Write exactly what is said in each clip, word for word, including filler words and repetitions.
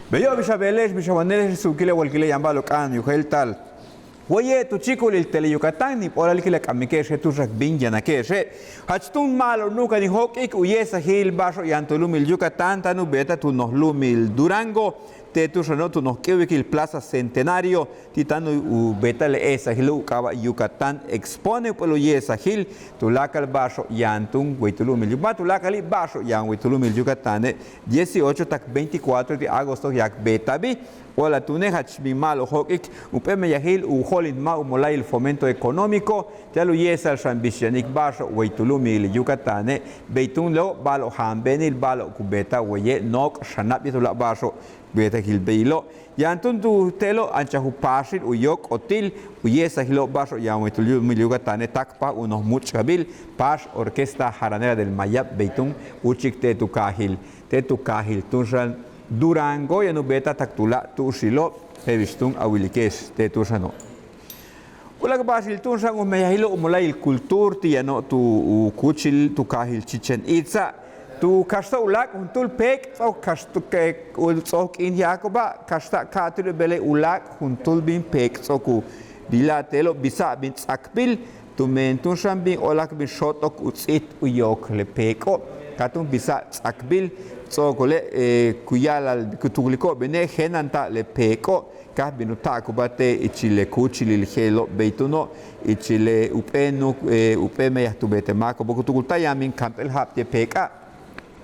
Beyo', bix a beele'ex, bix a wane'ele'ex, suukile' walkile' yaan ba'alo'ob k'a'ana'an yujéelta'al. Waye' tu chíikulil Tele Yucatán, níib óolal kin le k'amike'exe' tu'ux k bin yanake'exe'. Jach túun ma'alob nu'ukanil jóok'ik u ye'esajil ba'axo'ob yaan tu lu'umil Yucatán, táan u beeta'al tu noj lu'umil Durango, te' tu'ux xano' tu noj k'íiwikil Plaza Centenario, ti' táan u beeta'al le e'esajilo'ob u k'aaba' Yucatán Expone, jump'éel u ye'esajil tuláakal ba'axo'ob yaan túun way tu lu'umil Yu-, ma' tuláakali', ba'axo'ob yaan way tu lu'umil Yucatáne', dieciocho tak veinticuatro ti' agosto yak beeta'abi. Óolal túune' jach bin ma'alob jóok'ik jump'éel meyajil u jo'olintmaj u mola'ayil Fomento Económico ti'al u ye'esa'al xan bix yanik ba'axo'ob way tu lu'umil Yucatáne', bey túun lelo' ba'alo'ob jaanbeenil, ba'alo'ob ku beeta'al waye', nook' xanab yéetel u láak' ba'axo'ob beetajil beyilo'. Yaan túun tu te'elo' anchaj u paaxil u yóok'otil u ye'esajilo'ob ba'axo'ob yaan way tu lu'umil Yucatáne', táakpaj u noj múuch'kabil paax Orquesta Jaranera del Mayab, bey túun úuchik te' tu kaajil, te' tu kaajil túun xan Durango, yaan u beeta'al tak tuláak' tu'uxilo'ob, je'el bix túun a wilike'ex te' tu'ux xano'. Uláak' ba'axil túun xan u meyajilo'ob u mola'ayil Cultur ti' yano'ob tu kúuchil tu kaajil Chichén Itzá', tu kaxta'al u láak' juntúul peek' ts'o'ok kaxt u ts'o'ok k'iin yaako'oba', kaxta'al ka'atélo'ob bejla'e' u láak' juntúul bin peek' ts'o'ok u yila'al te'elo', bisa'ab bin ts'akbil tumen túun xan bin óolak bin xóot'ok u ts'íit u yook le peek'o', ka túun bisa'ab ts'akbil. Ts'o'okole' ku ya'ala'al ku tukliko'ob bene' jéenanta'ab le peek'o', ka bin u ta'ako'oba' te' ichil le kúuchilil je'elo', bey túuno' ichil le jump'éel nuuk jump'éel meyaj tu beetaj máako'obo', ku tukulta'al yaan bin kamp'éel ja'ab ti'e' peek'a',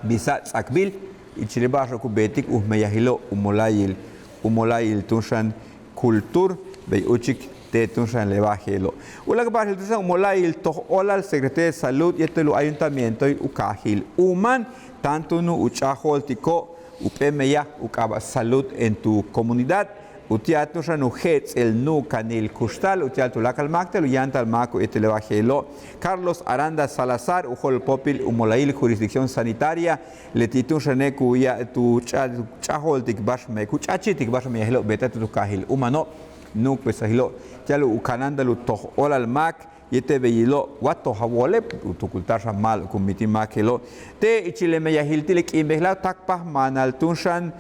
bisa'ab ts'akbil. Ichil le ba'axo'ob ku beetik u meyajilo'ob u mola'ayil, u mola'ayil túun xan Cultur, bey úuchik te' túun xan le ba'al je'elo'. Uláak' ba'axil túun xan u mola'ayil toj óolal Secretaría de Salud yéetel u ayuntamientoil u kaajil Umán, táan túun u ch'a'ajo'oltiko'ob jump'éel meyaj u k'aaba' Salud en tu Comunidad, uti'al túun xan u jets'el nu'ukanil kuxtal uti'al tuláakal máak te' u yáanta'al máako'ob yéetel le ba'al je'elo'. Carlos Aranda Salazar, u jo'olpóopil u mola'ayil Jurisdicción Sanitaria, leti' túun xane' ku ya'al tu ch'a tu ch'a'ajo'oltik ba'ax me ku ch'a'achi'itik ba'ax meyajilo'ob beeta'al tu kaajil Umáno', nu'ukbesajilo'ob ti'al u kanáanta'al u toj óolal máak yéetel beyilo', wa toj a wóole' u tukulta'al xan ma'alob ku miitil máak je'elo'. Te' ichil le meyajil ti' le k'iin bejla'o' táakpaj maanal túun xan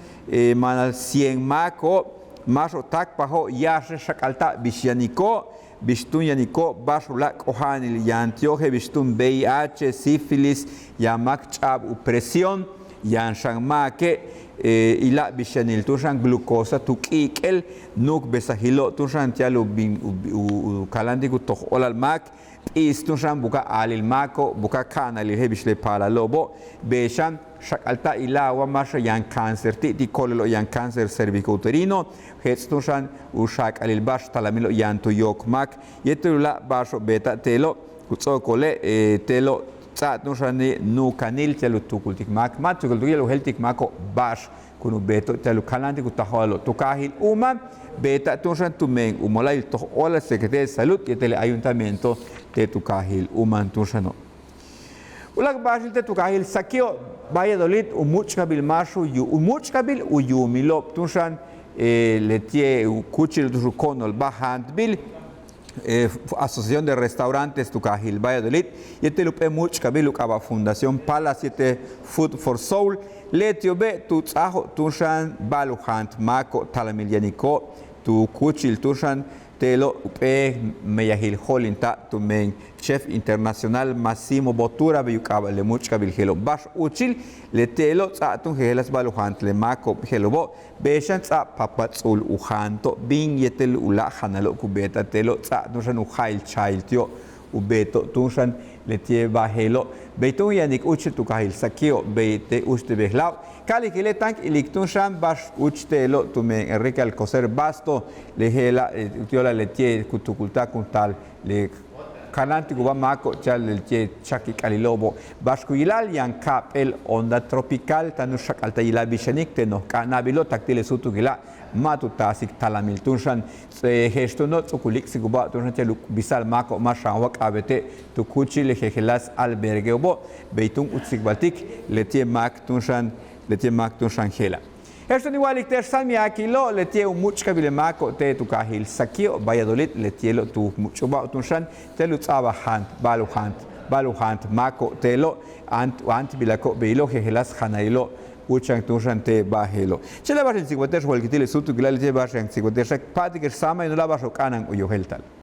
maanal cien máako'ob, máaxo'ob táakpajo'ob yáaxe' xak'alta'ab bix yaniko'ob, bix túun yaniko'ob, ba'ax u láak' k'oja'anil yaan ti'ob, je'el bix túun V I H, sífilis, yaan máak ch'a'ab u presión, yaan xan máake' ila'ab bix yanil túun xan glucosa tu k'i'ik'el, nu'ukbesajilo'ob túun xan ti'al u bin u u kaláantik u toj óolal máak, p'i'is túun xan buka'aj aalil máako', buka'aj ka'analil je'el bix le paalalo'obo', bey xan xak'alta'ab ila'ab wa máax yaan cáncer ti' ti' ko'olelo'ob yaan cáncer cervicouterino, jets' túun xan u xaak'alil ba'ax talamilo'ob yaan tu yook máak yéetel u láak' ba'axo'ob beeta'al te'elo'. Ku ts'o'okole' te'elo' ts'a'ab túun xane' nu'ukanil ti'al u tukultik máak, ma' tukultik yéetel u jeltik máako'ob ba'ax kun u beeto'ob ti'al u kanáantik u taj óolalo'ob tu kaajil Umán, beeta'al túun xan tumen u mola'ayil toj óolal Secretaría de Salud yéetel le ayuntamiento te' tu kaajil Umán túun xano'. Uláak' ba'axil te' tu kaajil Saqueo, Valladolid, u múuch'kabil máax u yu u múuch'kabil u yuumilo'ob túun xan leti'e' u kúuchil tu'ux u ko'onolba'al jaantbil, Asociación de Restaurantes tu kaajil Valladolid yéetel jump'éel múuch'kabil u k'aaba' Fundación Palas yéetel Food for Soul, leti'obe' tu ts'áajo'ob túun xan ba'al u jaant máako'ob talamil yaniko'ob tu kúuchil túun xan te'elo' jump'éel meyajil jo'olinta'ab tumen chef internacional Massimo Bottura bey u k'aaba' le múuch'kabil je'elo'. Ba'ax úuchil leti'elo' ts'a'ab túun jejeláas ba'al u jaant le máako'ob je'elo'obo', bey xan ts'a'ab papats'u'ul u jaanto'ob bin yéetel u láak' janalo'ob ku beeta'al te'elo', ts'a'ab túun xan u ja'il cha'ayil ti'ob u beeto'ob túun xan leti'e' ba'al je'elo'. Bey túun yanik úuchil tu kaajil Saqueo, bey te' úuch te' bejla'o'. Ka'alikile' táan k ilik túun xan ba'ax úuch te'elo' tumen Enrique Alcocer Basto, le je'ela' ti' óolal leti'e' ku tukulta'al kun taal le kanáantiko'ob máako'ob ti'al leti'e' chakik'alilo'obo'. Ba'ax ku yila'al yaan ka'ap'éel onda tropical, táan u xak'alta'al yila'al bix yanik te' noj k'a'ana'abilo'ob, tak ti' le súutukila' ma' tu taasik talamil túun xan, je'ex túuno' ts'o'ok u líik'sikuba'ob túun xan ti'al u bisa'al máako'ob ma' xan wa k'a'abéete' tu kúuchil le jejeláas albergueo'obo', bey túun u tsikbaltik leti'e' máak túun xan, leti'e' máak túun xan je'ela'. Je'ex túun in wa'alik te'ex sáam yaakilo' leti'e' u múuch'kabil le máako'ob te' tu kaajil Saqueo, Valladolid, leti'elo' tu múuch'uba'ob túun xan ti'al u ts'a'abal jaant ba'al u jaant, ba'al u jaant máako'ob te'elo', jaant, jaantbilako'ob beyilo' jejeláas janalilo'ob Úucha'an tu'uxa'an te' ba'al je'elo'. Chéen le ba'ax in tsikbalte'ex waliki' ti' le súutukilal, le ba'ax in tsikbalte'ex k pa'atike'ex sáamay, le ba'ax u k'a'ana'an u yojéelta'al.